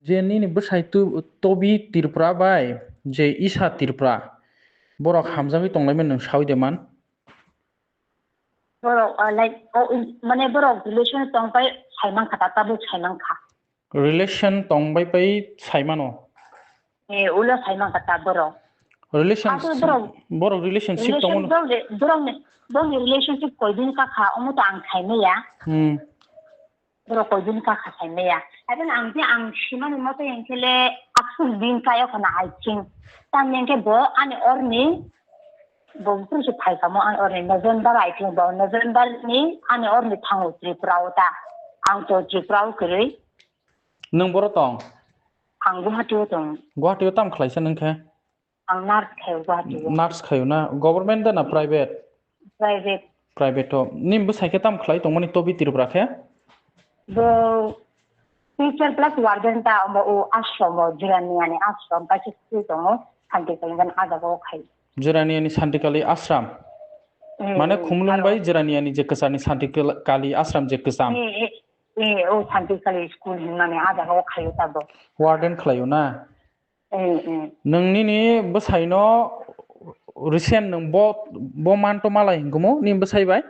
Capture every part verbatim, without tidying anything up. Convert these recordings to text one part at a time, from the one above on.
Je nini bwsai tu-, Tobi Tripura bai je Isa Tripura, borok hamjagwi tonglaimani nwng sawi de man? Borok, ah, like, oh, in-, mane borok relation tongpai saimankha, ta tabuk saimankha. Relation tongbai pai saimano? Eh, ulo saimankha ta borok. Relation, Abo borok borok relationship relation tongo. Borok re-, borok ni, borok ni relationship koidin kakha, omo to ang saimaya. Hmm. Borok koidin kakha saimaya. Haibeno ang je ang simani moto hingkhele aksuk din kayo khna, I think. Tamni hingkhe bo ani orni, bo bwswk se phaikamo ani orni November, I think, bo November ni ani orni thango Tripura o ta. Ang to Tripura o kwrwi. Nwng boro tong? Ang Guwahati o tong. Guwahati o tam khlaisa nwng khe? Ang nurse khaio Guwahati o. Nurse khaio na? Government da na private? Private. Private o. Nini bwsai khe tam khlai tongmani Tobi Tripura khe? Bo teacher plus warden ta, omo o ashram o, Jiraniani ashram kaisa school tongo, Santikali gan ah jaga o khai. Jiraniani Santikali ashram? Hmm, mane Khumulwng bai Jiraniani je kwchani Santikali ashram je kwcham? Eh, eh, eh, o Santikali school hinmani ah jaga o khaio ta bo. Warden khlaio na? Eh, eh. Nwng nini bwsaino recent nwng bo, bo month o malai hinkumu nini bwsai bai?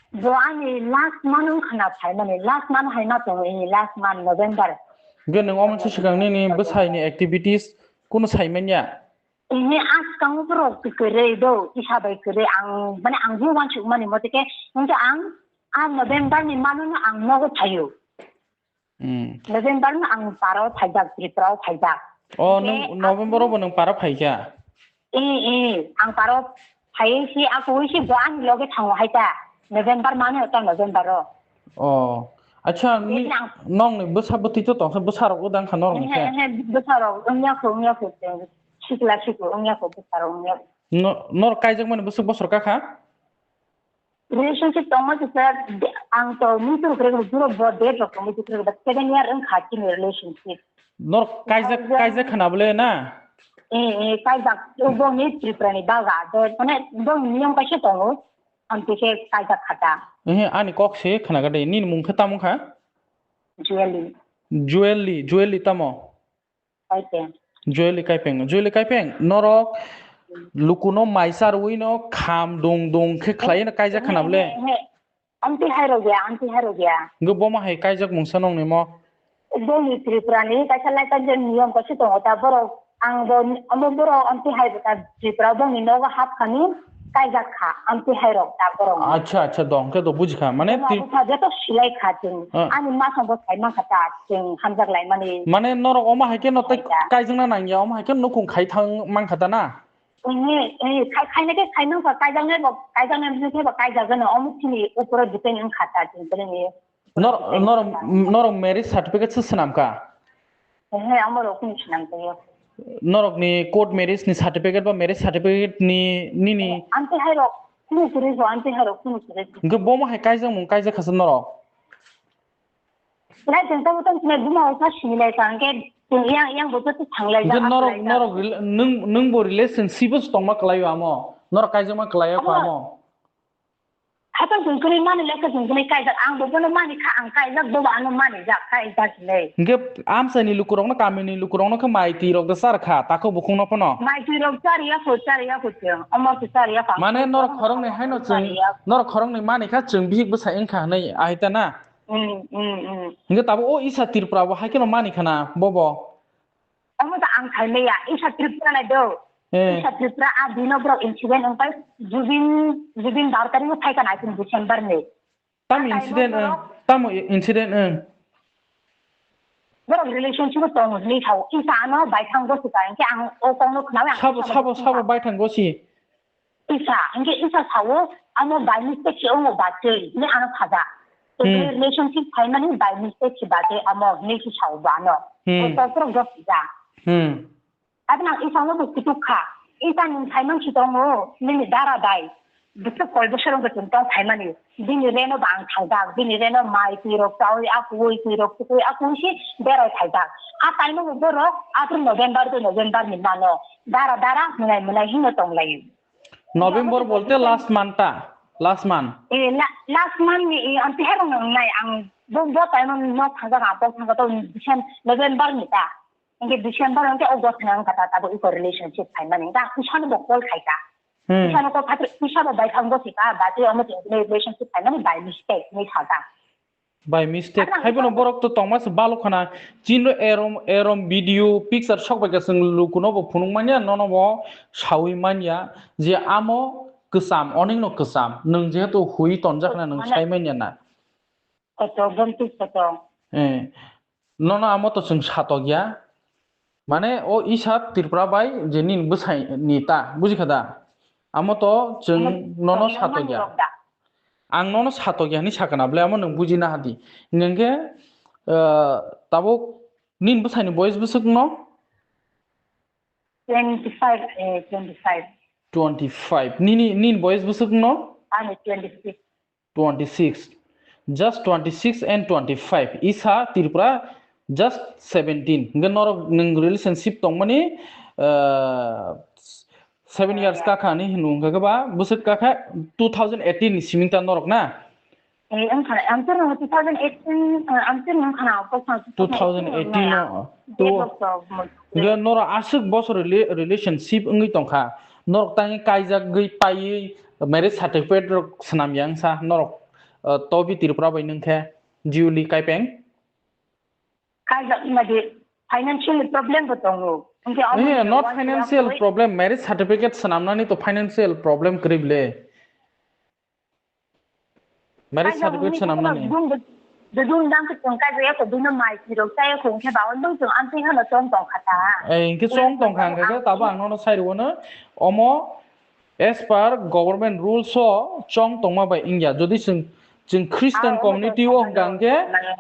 Bo ani last month wngkha na phaimani, last month hai ma tongo, eh, last month November. Hwnkhe nwng omo se swkang nini bwsaini activities kunu saimanya? Ini askango borok kwrwi do, isa bai kwrwi ang, mane ang bo uansukmani mote khe, hwnkhe ang a November ni mano no ang nogo phaio. Hmm. November no ang paro phaijak, Tripura o phaijak. Oh, hwnkhe nwng November o bo nwng paro phaikha? Eh, eh, ang paro phaiwi si, ako wi si bo ani loge thango hai ta. November mano ta November o. Oh, acha, ni, nwng ni bwsa bwtwi to tongsa, bwsa rok odang kha norok ni khe? He, he, bwsa rok wngya kho, wngya kho, sikla sikla wngya kho, bwsa rok wngya kho. No, nor kaijak mani bwswk bosor kakha? Relationship tongma kisa, ang to muitu rok rek buro bo date rok tongma kisa, seven year wngkha chini relationship. Nor kaijak, kaijak khana bole na? Eh, eh, kaijak, bo ni Tripura ni baga, de, mane, bo niyom kaisa tongo, amtwi khe kaijak khata. Eh, ani kok se khana gade, nini mung khe tamo kha? Jueli. Jueli, Jueli tamo? Kaipeng. Jueli Kaipeng, Jueli Kaipeng, norok lukuno mai charwino kham dung dung khe khlaiwi no kaijak khana bole? He, he. Amtwi hai rok ya, amtwi hai rok ya. Hwnkhe bomo hai kaijak mungsa nongni mo? Boni Tripura ni kaisa laita je niyom kaisa tongo ta borok, ang bo, omo borok amtwi hai bo ta Tripura boni nogo hap khani. Kaijak kha, amtwi hai rok ta borok. Acha, acha, do, hwnkhe do bujikha. Mane, twi- Bwsa joto silai kha chwng. Ah. Ani masong bo sai mankha ta, chwng hamjak lai mani. Mane, norok omo hai khe no tei kaijak na nangya, omo hai khe nukung khai thang mankha ta na? Omo, eh, khai, khaina khe khai mankha, kaijaknai bo, kaijaknai bo khe bo kaijak gano, omo chini uporo depend wngkha ta, chwng tini. Nor-, nor-, norok marriage certificate se swnam kha? He, amo rok kunu swnam kha. Norok ni court marriage ni certificate ba marriage certificate ni nini? Amtwi hai rok kunu kwrwi bo, amtwi hai rok kunu kwrwi. Hwnkhe bomo hai kaijak mung kaijak kha se norok? Lai tong tamo tong sinai buma usa sini lai ka hwnkhe yang, yang bo joto thanglai jak. Hwnkhe norok, norok rela-, nwng, nwng bo relationship o tongma kwlai o amo? Norok kaijak ma kwlai o kha amo? Haphang chwng kwrwi mani lekha chwng kwrwi kaijak, ang bo bono mani kha, ang kaijak, bobo ano mani jak, kaijak hinwi. Hwnkhe amchaini lukurokno, kamini lukurokno khe mai twi rok da char kha, takhuk bukhukno phano? Mai twi rok chariya kho, chariya kho chwng, omo se chariya kho. Mane norok khoroknwi haino chwng, norok khoroknwi mani kha chwng bihik bwsai wngkha hinwi ahai ta na? Mm, mm, mm. Hwnkhe tabuk o Isa Tripura bo hai kheno mani khana bobo? Omo ta ang saimaya, Isa Tripura nai do. Eh. Isa Tripura a dino borok incident wngpai Jubin, Jubin bar tarik o phaikha nai chwng December ni. Tam incident wng, tam incident wng. Borok relationship o tongo hinwi sao. Isa ano bai thang bo swkang, hwnkhe ang o kokno khnawi ang. Sabo, sabo, sabo bai thang bo si. Isa, hwnkhe isa sao, amo by mistake se wngo ba twi, hinwi ano saja. Tei relationship phaimani by mistake se ba twi amo hinwi se sao bo ano. Hmm. O kokborok do sija. Hmm. Aboni ang isa no bo kutuk kha. Isa nwng phaimani si tongo, nini dara bai. Bwswk koi bosor wngkha chwng tong phaimani. Bini reno bo ang thaijak, bini reno mai twi rok chaui, a kuui twi rok tukui, a kuui se berai thaijak. A time o bo borok, after November to November ni mano. Dara dara, mwnai mwnai hino tong lai. November bolte last month ta, last month. Eh, la-, last month ni, eh, amtwi hai rok nang nai ang Bo bo time no thangka ka pok thangka to December, November ni ta. Engke December engke August na engka ta tabo iko relationship phaimani ta. Isano bo call khaika. Hmm. Isano call khaika, isano bai thang bo sika, ba te omo relationship phaimani by mistake ni thangka. By mistake. Hai bono borok to tongma se balo khana. Chinro erom, erom video, picture sok bai ka chwng lukuno bo phunuk manya, nono bo sawi manya je amo kwcham, onek no kwcham. Nwng jehetu hui tonjak na, nwng sai manya na. Koto, bonti koto. Eh, nono amo to chwng satok ya. Mane o isa Tripura bai je nini bwsai ni ta, buji kha da? Amo to chwng nono satok ya. Ang nono satok ya hinwi sakha na, bwle amo nwng buji na hadi. Hinkhe, eh, tabuk nini bwsai ni boyes bwswk no? Twenty five, eh, twenty five. Twenty five. Nini, nini boyes bwswk no? Ani twenty six. Twenty six. Just twenty six and twenty five. Isa Tripura just seventeen. Hinkhe norok nwng relationship tongmani, uh, seven years kakha ni hinwi hwnkha khe ba bwswk kakha two thousand eighteen ni siming ta norok na? Eh, ang khana, ang two thousand eighteen, eh, ang two thousand eighteen no. Two thousand eighteen no. Hinkhe norok aswk bosor rela-, relationship wngwi tongkha. Norok tangwi kaijagwi paiwi marriage certificate rok swnam ya wngsa norok, uh, Tobi Tripura bai nwngkhe Julie Kaipeng. Kaijak madi financial problem bo tongo. Hinkhe omo Eh, not financial problem, marriage certificate swnamnani to financial problem kwrwi bwle. Marriage certificate swnamnani. Dudun dang khe tong kaijak ya ko bino mai sirok chaya ko hinkhe ba on dong chwng amtwi hano chong tong kha ta. Eh, hinkhe chong tong kha hinkhe tabo ang nono sai rwo no omo as per government rules o chong tongma bai wngya. Jodi chwng, chwng Christian community o hwnkha hinkhe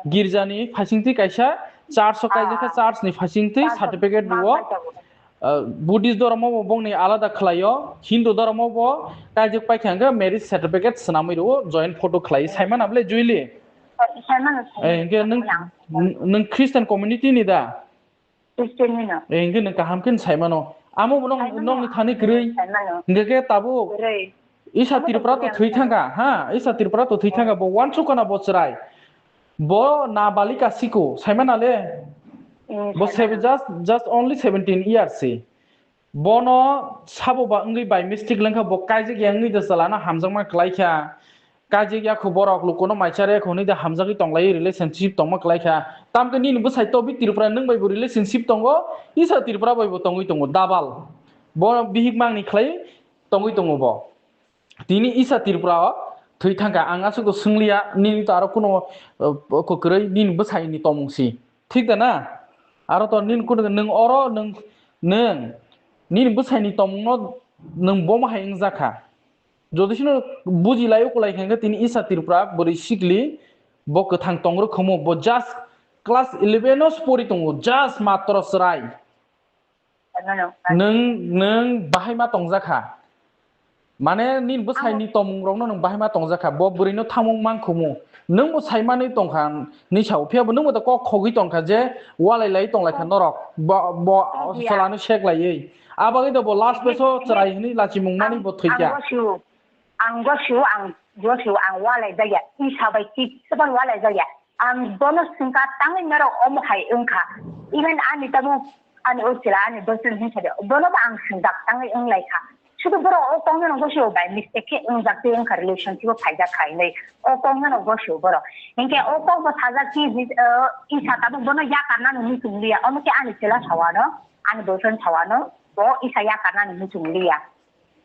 girja ni phaisingtwi kaisa church o kaijak khe church ni phaisingtwi certificate rwo. Uh, Buddhist dhormo bo bongni alada khlaio, Hindu dhormo bo kaijak paikha hwnkhe marriage certificate swnamwi rwo, joint photo khlai. Saimano bwle Julie? Saimano, eh, hinkhe nwng, nwng Christian community ni da? Christian ni no. Eh, hinkhe nwng kaham khe saimano. Amo bo nong, nongni thani kwrwi. Hinkhe khe tabuk. Isa Tripura to thwi thangkha, ha? Isa Tripura to thwi thangkha, bo wansukha na bo chwrai. Bo nabalika siko, saimana le? Bo seven, just, just only seventeen years si. Bono sabo ba wngwi by mistake lengkha, bo kaijak ya wngwi da chalana hamjakma kwlaikha. Kaijak ya kho borok lukuno maichar ya kho hwnwi da hamjagwi tonglai relationship tongma kwlaikha. Tamkhe nini bwsai Tobi Tripura nwng bai bo relationship tongo, Isa Tripura bai bo tongwi tongo, double. Bo bihik mangni khlai tongwi tongo bo. Tini Isa Tripura o thwi thangkha, ang aswk to swngliya, nini to aro kuno, uh, kwrwi nini bwsai ni tomung si. Thik da na? Aro to nini kuno nwng oro nwng, nwng nini bwsai ni tomung no nwng bomo hai wngjakha. Jodi sino buji lai ukulai khe tini Isa Tripura bwrwi sikli bo kwthang tong rwkhumu, bo just class eleven o pori tongo, just matro chwrai. Nwng, nwng bahai ma tongjakha. Mane nini bwsai ni tomung rok no nwng bahai ma tongjakha. Bo bwrwi no thamung mankhumu. Nwng bo sai manwi tongkha ni sao. Phiya bo nwng bo to kok khogwi tongkha je walai lai tonglaikha norok. Bo, bo chalano sek laiwi. Abagwi do bo last beso chwrai hwnwi lachimung mani bo thwikha. Ang gosio, ang gosio, ang walai jaya. Isa bai kisa bai walai jaya. Ang bono swngkha tangwi norok omo hai wngkha. Even ani tabuk, ani o chwla, ani boyfriend hinsa de. Bono bo ang swngjak tangwi wnglaikha. Sudu borok o kok no gosio by mistake khe wngjak tei wngkha relationship o phaijak kha hinwi. O kok no gosio borok. Hinkhe o kok bo sajak khe, eh, isa tabuk bono yakarnani muchung liya. Omo khe ani chwla sawano, ani boyfriend sawano, bo isa yakarnani muchung liya.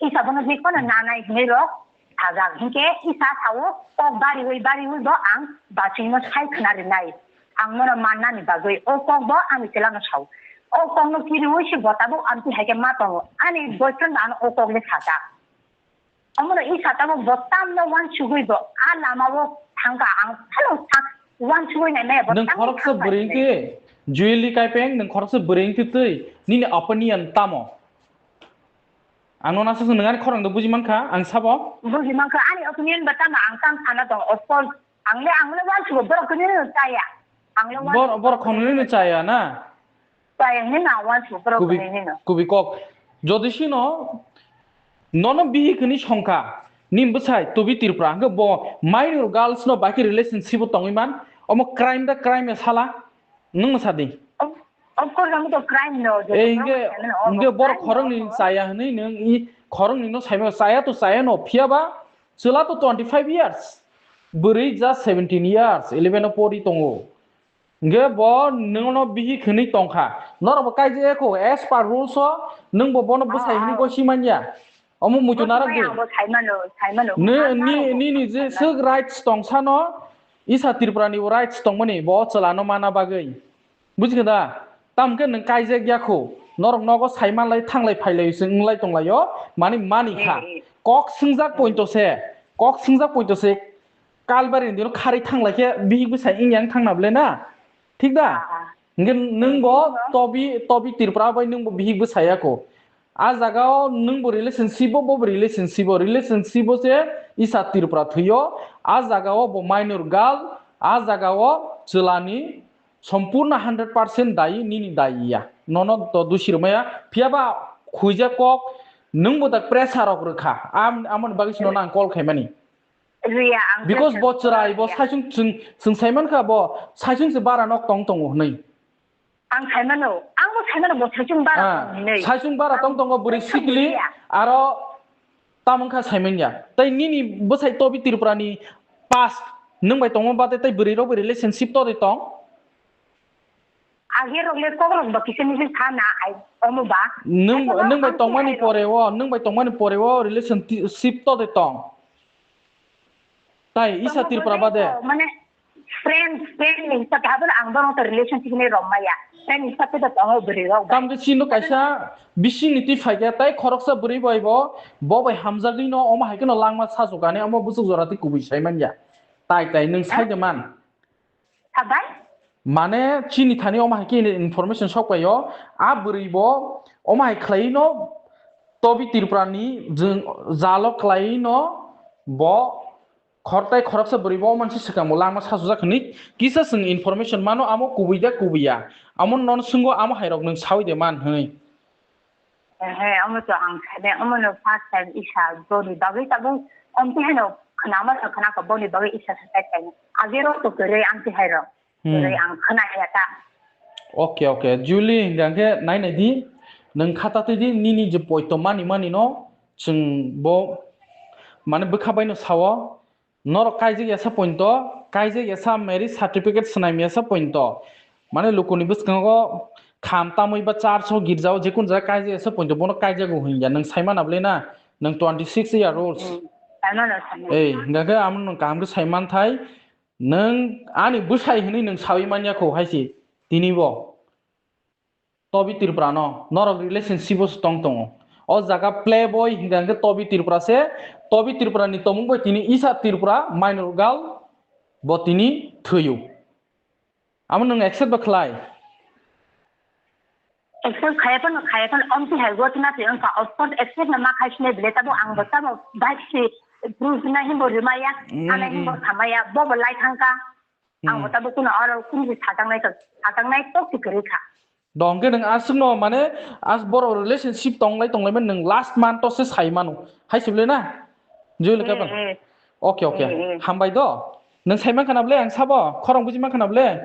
Isa bono jephano nanai hinwi rok sajak. Hinkhe isa sao kok bariwi bariwi bo ang bachwino sai khna rinai. Ang nono mannani bagwi o kok bo ani chwlano sao. O kokno kiriwi se bo tabuk amtwi hai khe ma tongo. Ani boyfriend bo ano o kokle sajak. Omono isa tabuk bo tamno wansugwi bo a lamao thangkha ang phano sak wansugwi nai maya bo. Nwng khoroksa bwrwi wngkhe, Julie Kaipeng, nwng khoroksa bwrwi wngkhe twi nini opinion tamo? Ang nono aswk nwng ani khorang do buji mankha, ang sabo. Buji mankha, ani opinion ba tamo ang tamo sana tong, of course, ang le, ang le wansugo, borok kwnwi no chaya. Ang le wansugo, borok kwnwi no chaya na? Chaya hwnwi no wansugo, borok kwnwi no. Kubi kok. Jodi sino, nono bihik hwnwi songkha, nini bwsai Tobi Tripura, hwnkhe bo minor girls no bai khe relationship o tongwi man, Omo crime da crime ya sala. Nwng sa di. Of course, omo to crime no. Ei, hingke, hingke borok khoroknwi chaya hwnwi nwng i khoroknwi no saimano, chaya to chaya no, phiya ba chwla to twenty five years. Bwrwi just seventeen years, eleven o pori tongo. Hingke bo nwngno bihik hwnwi tongkha. Norok bo kaijak ya kho, as per rules o nwng bo bono bwsai hwnwi gosi manya. Omo muitu narak di. Ang bo saimano, saimano. Ni, ni, nini je swk rights tongsano, isa Tripura ni rights tongmani, bo chwla no mana bagwi. Bujikha da? Tamkhe nwng kaijak ya kho. Norok nogo saimanlai, thanglai, phailai, se wnglai tonglaio, mani, mani kha. Kok swngjak pointo se, kok swngjak pointo se, Kalbari ni dino kharwi thanglai khe, bihik bwsai wngya wng thangna bwle na? Thik da? Hingke nwng bo tobi, tobi Tripura bai nwng bo bihik bwsai ya kho. A jaga o nwng bo relationship o, bo bo relationship o, relationship o se isa Tripura thwi o. A jaga o bo minor girl, a jaga o chwla ni sompurna hundred percent dayi, nini dayi ya. Nono to dusi rwmaya. Phiya ba khuija kok, nwng bo da pressure rok rwkha. Am-, amoni bagwi sino nang call khaimani. Because bo chwrai, bo saichung chwng, chwng saimankha bo saichung se bara nok tong tongo hwnwi. Ang saimano, ang bo saimano bo saichung bara tong hinwi. Saichung bara tong tongo bwrwi sikli, aro tamwng kha saimanya. Tai nini bwsai tobi Tripura ni past nwng bai tongma bade tai bwrwi rok bai relationship todi tong? Age rok le kok rok ba kisa misa sana ai omo ba. Nwng, nwng bai tongmani pore o, nwng bai tongmani pore o relationship todi tong. Tai isa Tripura bade. Mane friend, friend ni hisab te habano ang bono to relationship ni rom maya. Friend hisab te to tongo bwrwi rok bai. Tamkhe chino kaisa bising ni twi phaikha tai khoroksa bwrwi bai bo, bo bai hamjagwi no omo hai kheno langma sachukani omo buchuk jora twi kubui sai manya. Tai tai nwng sai de man. Sabai? Mane chini thani omo hai khe information sok paio, a bwrwi bo omo hai khlai no tobi Tripura ni jwng jalo khlai no bo khortai khoroksa bwrwi bo mansi swkang bo langma sachujak hwnwi kisa chwng information mano, amo kubui da kubui ya, amo nono swnggo amo hai rok nwng sawi de man hwnwi. Ehe, omo to ang saide, omo no first time isa boni bagwi tabuk omti haino khwnama no khwnakha boni bagwi isa sakai saino. Agero to kwrwi amti hairo. Hmm. Kwrwi ang khwnaya ta. Okay, okay. Julie, hingkha khe nai nai di. Nwng khata twi di, nini je poito mani mani no chwng bo mane bwkha bai no sao. Norok kaijak ya sa pointo, kaijak ya sa marriage certificate swnam ya sa pointo. Mane lukuni bwskango kham tamwi ba church o girja o jekun jaga kaijak ya sa pointo bono kaijago hwnya. Nwng sai mana bwle na? Nwng twenty six year old. Hmm. Sai mano, sai mano. Ei, hingkha khe amo nwng kaham khe sai man thai. Nwng ani bwsai hwnwi nwng sawi man ya kho hai se tini bo. Tobi Tripura no norok relationship o se tong tongo. O jaga playboy hingka hingke Tobi Tripura se, Tobi Tripura ni tomung bai tini isa Tripura minor girl bo tini thwiyo. Amo nwng accept ba khlai? Accept khaya phano, khaya phano, omti hai gotna se wngkha. Of course, accept na ma khai sine bile tabo ang bo tabo bai si proof na himbo rwmaya, mm, ana himbo thamaya, bo bo lai thangka. Ang bo tabo kuno oro kunu satangnai to, satangnai tok si kwrwi kha. Dong khe nwng aswkno mane as borok relationship tonglai tonglai mani nwng last month o se sai mano. Hai se bwle na? Julie Kapil. Eh, eh. Okay, okay. Eh, eh. Hambai do. Nwng sai mankha na bwle ang sabo? Khorang buji mankha na bwle?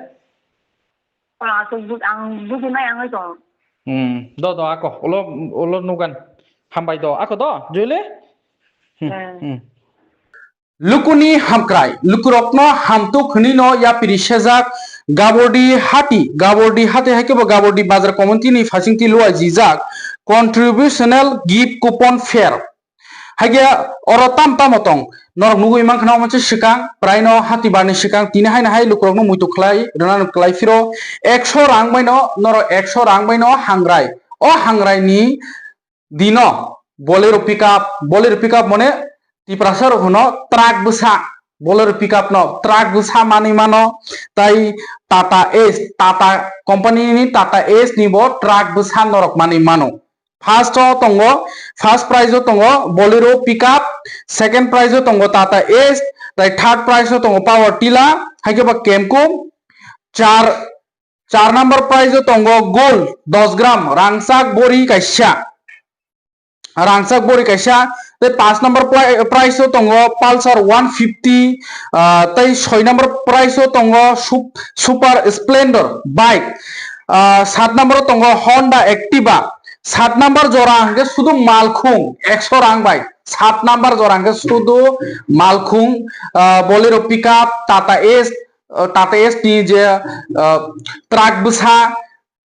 Khorang aswk bu-, ang buji mai ang oi tong. Hmm. Do, do, ako. Ulo, ulo nugan. Hambai do. Ako do, Julie? Hmm, eh, hmm. Lukuni hamkrai, lukurokno hamtuk hwnwino yapiri sejak Gabordi Hati, Gabordi Hati hai khe bo Gabordi Bazar Committee ni phasingtwi luaijijak contributional gift coupon fair. Hai khe oro tam tamo tong, norok nugui mankha na omo se swkang, praino hati barni swkang tini haino hai lukurokno muitu khlai rwna kwlai phiro ekso rang baino, norok ekso rang baino hangrai. O hangrai ni dino Bolero pickup, Bolero pickup mane Tiprasa rok hwno truck bwsa, Bolero pickup no truck bwsa manwi mano, tai Tata Ace, Tata company ni Tata Ace ni bo truck bwsa norok manwi mano. First o tongo, first prize o tongo Bolero pickup, second prize o tongo Tata Ace, tai third prize o tongo power tiller, hai khe bo Kemco, char Char number prize o tongo gold dos gram rangchak bori kaisa. rangchak bori kaisa. Tei paanch number pri-, prize o tongo Pulsar one fifty, ah, tei soi number prize o tongo Sup-, Super Splendor bike. Ah, sat number o tongo Honda Activa. Sat number jora hwnkhe sudu malkhung ekso rang bai. Sat number jora hwnkhe sudu malkhung, ah, Bolero pickup, Tata Ace, ah, Tata Ace ni je, ah, truck bwsa,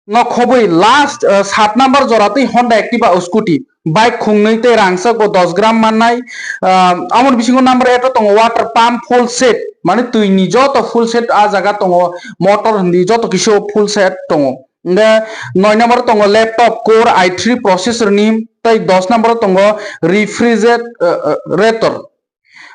no khobwi last, ah, sat number jora twi Honda Activa scooty. Bike khungnwi tei rangchak bo dos gram mannai. Ah, amoni bisingo number eight o tongo water pump full set, mane twi ni joto full set ah jaga tongo, motor hindi joto kisa full set tongo. Hingke noi number tongo laptop Core i three processor ni, tei dos number tongo refrigerator.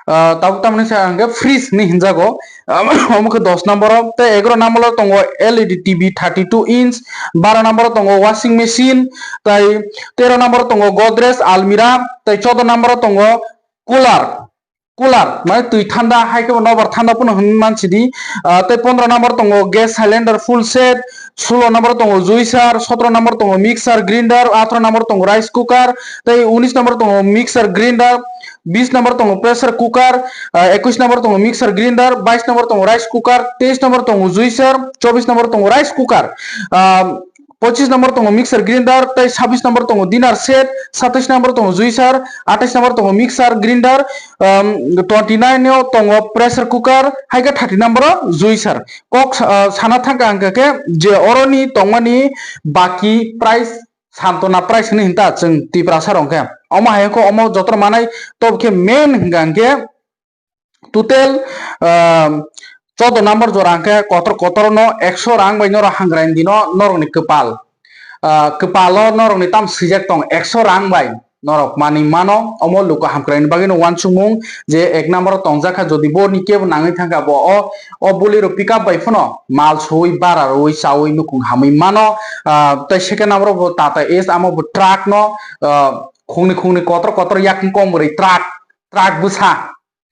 Ah, tabuk tamni sa hingke fridge ni hinjago. Omo khe dos number o, tei egaroh number o tongo L E D T V thirty two inch, baroh number o tongo washing machine, tei teroh number o tongo Godrej almirah, tei choudo number o tongo cooler. Cooler, mane twi thanda, hai khe bo nobar thanda phano hwnwi mansidi. Ah, tei pondro number tongo gas cylinder full set, sulo number tongo juicer, sotro number tongo mixer grinder, athro number tongo rice cooker, tei unis number tongo mixer grinder, bis number tongo pressure cooker, ah, ekush number tongo mixer grinder, bais number tongo rice cooker, teis number tongo juicer, chobis number tongo rice cooker. Ah, pochis number tongo mixer grinder, tei sabis number tongo dinner set, satais number tongo juicer, atais number tongo mixer grinder, um, twenty nine o tongo pressure cooker, hai khe thirty number o juicer. Kok sa-, ah, sana thangka hingka khe je oroni tongmani baki price, santona price hwnwi hinta chwng Tiprasa rok khe. Omo hai khe omo joto manai tob khe main hingka hingke total, ah, choudo number jora hingke kotor kotor no ekso rang bai norok hangrai dino norokni kwpal. Ah, kwpalo norokni tam swijak tong ekso rang bai norok manwi mano. Omo luku hamkraini bagwi no uansukmung je ek number o tongjak kha, jodi bo ni kebo nangwi thangkha bo o, o Bolero pickup bai phano mal suwi bara rwi chawi nukung hamwi mano. Ah, tei second number o bo Tata Ace, amo bo truck no, ah, khungni khungni kotor kotor yakung kom bwrwi truck, truck bwsa.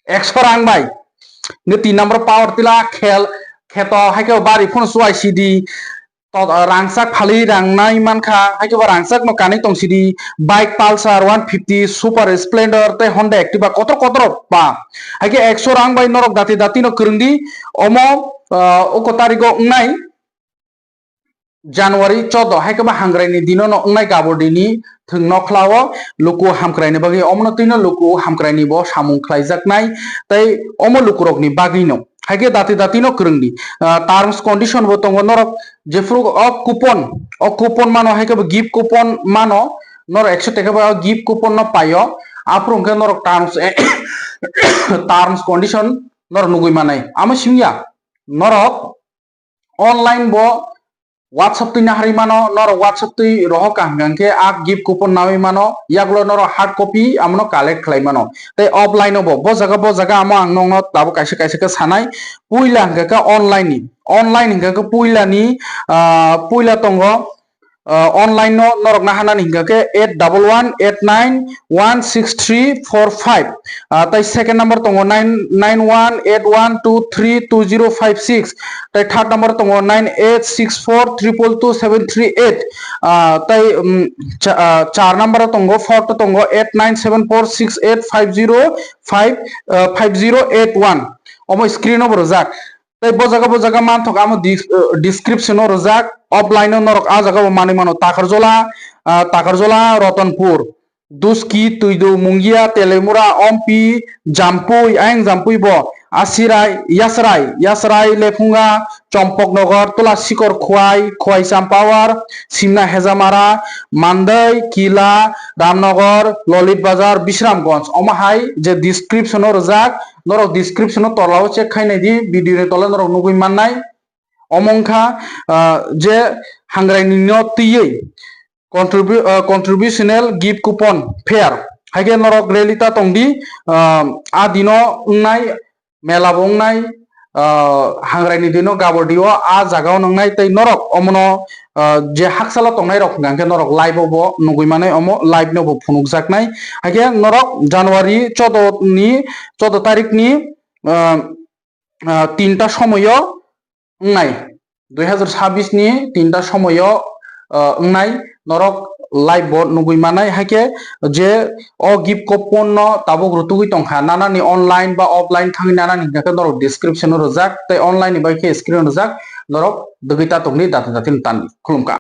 Ekso rang bai. Nge tin number power tila khel, kheto hai khe bari phano chuai sidi. To, rangchak phali rang nai mankha, hai khe bo rangchak no kanwi tong sidi. Bike Pulsar one fifty, Super Splendor tei Honda Activa kotor kotor ba. Hai khe ekso rang bai norok dati dati no kwrwng di. Omo, ah, oko tarigo wngnai. January choudo hai khe bo hamkraini dino no wngnai gabodini thwng nokhlao luku hamkraini bagwi, omono twino luku hamkraini bo samung khlaijaknai tei omo lukurokni bagwino hai khe dati dati no kwrwngdi. Ah, terms condition bo tongo, norok jephuru o coupon, o coupon mano hai khe bo gift coupon mano, norok ekso taka bai o gift coupon no paio, aphuru hwnkhe norok terms, terms condition norok nugwi manai. Amo simiya norok online bo WhatsApp twi naharwi mano, norok WhatsApp twi rohor kaham kaham khe a gift coupon nawi mano, yagulo norok hard copy amono collect khlai mano. Tei offline o bo, bo jaga, bo jaga amo ang nokno tabuk kaisa kaisa khe sanai. Puila hwnkha khe online ni, online hwnkha khe puila ni, ah, puila tongo, ah, online no norok naharnani hwnkha khe eight double one eight nine one six three four five. Ah, tei second number tongo nine nine one eight one two three two zero five six. Tei third number tongo nine eight six four triple two seven three eight. Ah, tei, um, cha-, ah, char number tongo, fourth tongo eight nine seven four six eight five zero five, ah, five zero eight one. Omo screen o bo rwjak. Tei bo jaga, bo jaga manthok amo dis-, eh, description o rwjak, offline o norok a jaga bo manwi mano, Takarjola, ah, Takarjola, Ratanpur, Duski, Twidu, Mungia, Telemura, Ompi, Jampui, ayang Jampui bo, Asirai, Yasrai, Yasrai, Lephunga, Chompoknogor, Tulasikor, Khwai, Khwai Champawar, Simna Hejamara, Mandai, Kila, Ramnogor, Lolit Bazar, Bisramganj. Omo hai je description o rwjak, norok description o tola o check khai nai di, video ni tola norok nugwi mannai. Omo wngkha, ah, je hamkraini no twiwi contribu-, ah, contributional gift coupon fair. Hai khe norok rally ta tong di, ah, a dino wngnai, mela bo wngnai, ah, hamkraini dino gabodi o a jaga o wngnai tei norok omono, ah, je hakchalo tongnai rok hwnkha khe norok live o bo nugwi manai, omo live no bo phunukjaknai. Hai khe norok January choudo ni, choudo tarik ni, ah, ah, tinta somoyo wngnai, dui hazar sabis ni tinta somoyo, ah, wngnai norok live board nugwi manai. Haikhe je o gift coupon no tabuk rutugwi tongkha, nanani online ba offline thangwi nanani hingkha khe norok description o rwjak tei online ni bai khe screen o rwjak, norok dugwi ta tongdi, dati dati no tan khulumkha.